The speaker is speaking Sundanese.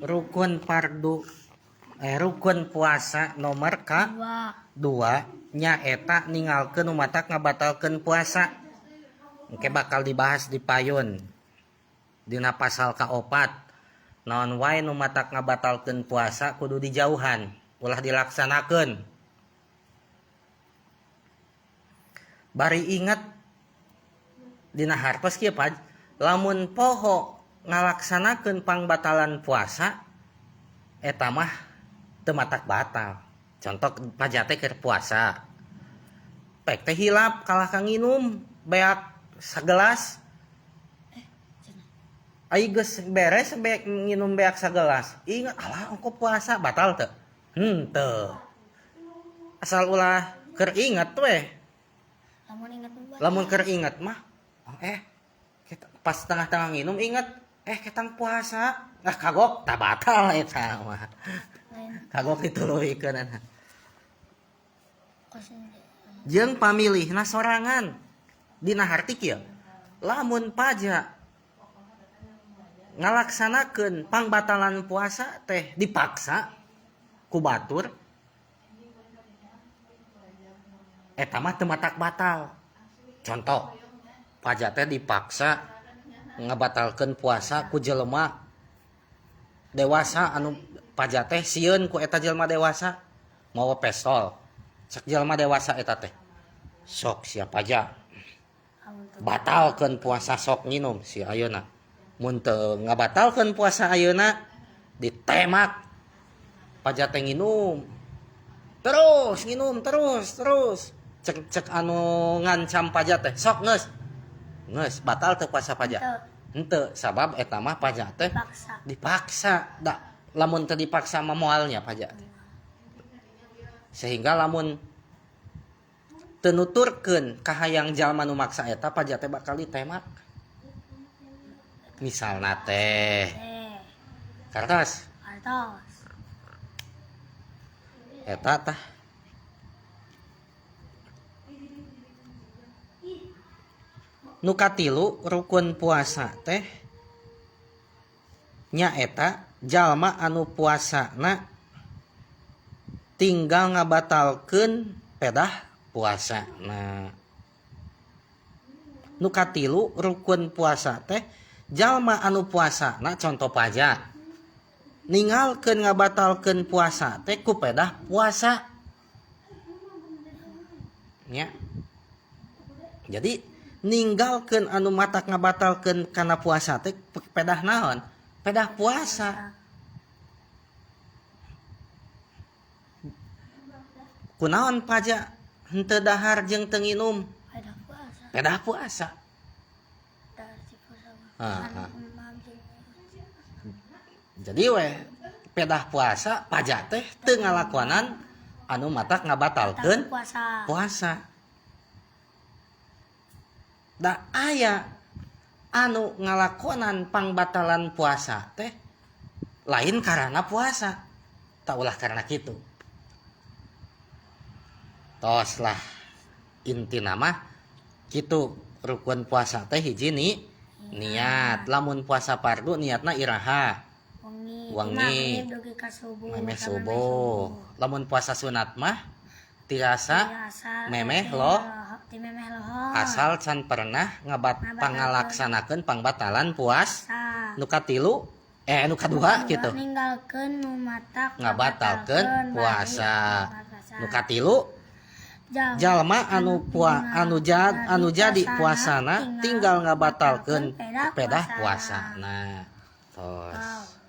Rukun fardu rukun puasa nomor ka dua nyaeta ningalkeun nu matak ngabatalkeun puasa. Engke bakal dibahas di payun dina pasal kaopat naon wae nu matak ngabatalkeun puasa kudu dijauhan ulah dilaksanakeun. Bari inget dina hartos kieu Paj, lamun poho ngalaksanakeun pangbatalan puasa eta mah teu matak batal. Contoh Paja teh keur puasa pek teh hilap kalah ka nginum beak sagelas ai geus beres beak nginum beak sagelas ingat alah ongko puasa batal teu? Henteu. Asal ulah keur inget weh. Lamun keur inget mah pas tengah-tengah nginum inget ketang puasa nah kagok tak batal eta mah. Kagok dituluykeun. Jeung pamilihna sorangan dina harti kieu lamun Paja ngalaksanakeun pangbatalan puasa teh dipaksa ku batur eta mah teu matak batal. Contoh Paja teh dipaksa ngabatalkeun puasa ku jelema dewasa anu Paja teh sieun ku eta jelema dewasa mawa pestol cek jelema dewasa eta teh sok sia Paja batalkeun puasa sok nginum si ayeuna mun teu ngabatalkeun puasa ayeuna ditemak Paja teh nginum terus nginum terus terus cek cek anu ngancam Paja teh sok geus geus batal teu puasa Paja henteu sabab eta mah Paja teh dipaksa da lamun teu dipaksa mah moalnya Paja teh sehingga lamun teu nuturkeun kahayang jalma nu maksa eta Paja teh bakal ditemak misalna teh kartos eta tah nu katilu rukun puasa teh nyaeta jalma anu puasana tinggal ngabatalkeun pedah puasa. Nah nu katilu rukun puasa teh jalma anu puasana contoh Paja ninggalkeun ngabatalkeun puasa teh ku pedah puasa nya. Jadi ninggalkeun anu matak ngabatalkeun kana puasa teh pedah naon? Pedah puasa. Kunaon Paja henteu dahar jeung teu nginum? Pedah puasa. Jadi weh pedah puasa Paja teh teu ngalakonan anu matak ngabatalkeun puasa. Da aya anu ngalakonan pangbatalan puasa teh lain karena puasa, tak ulah karena kitu. Tos lah intina mah kitu rukun puasa teh hiji ni niat. Lamun puasa fardu niatna iraha wengi memeh subuh. Lamun puasa sunat mah tiasa memeh loh asal can pernah ngabat pangalaksanakeun pangbatalan puas. Nu katilu nu kadua kitu ninggalkeun nu matak ngabatalkeun puasa. Nu katilu jalma anu anu jadi puasana tinggal ngabatalkeun pedah puasa. Nah tos.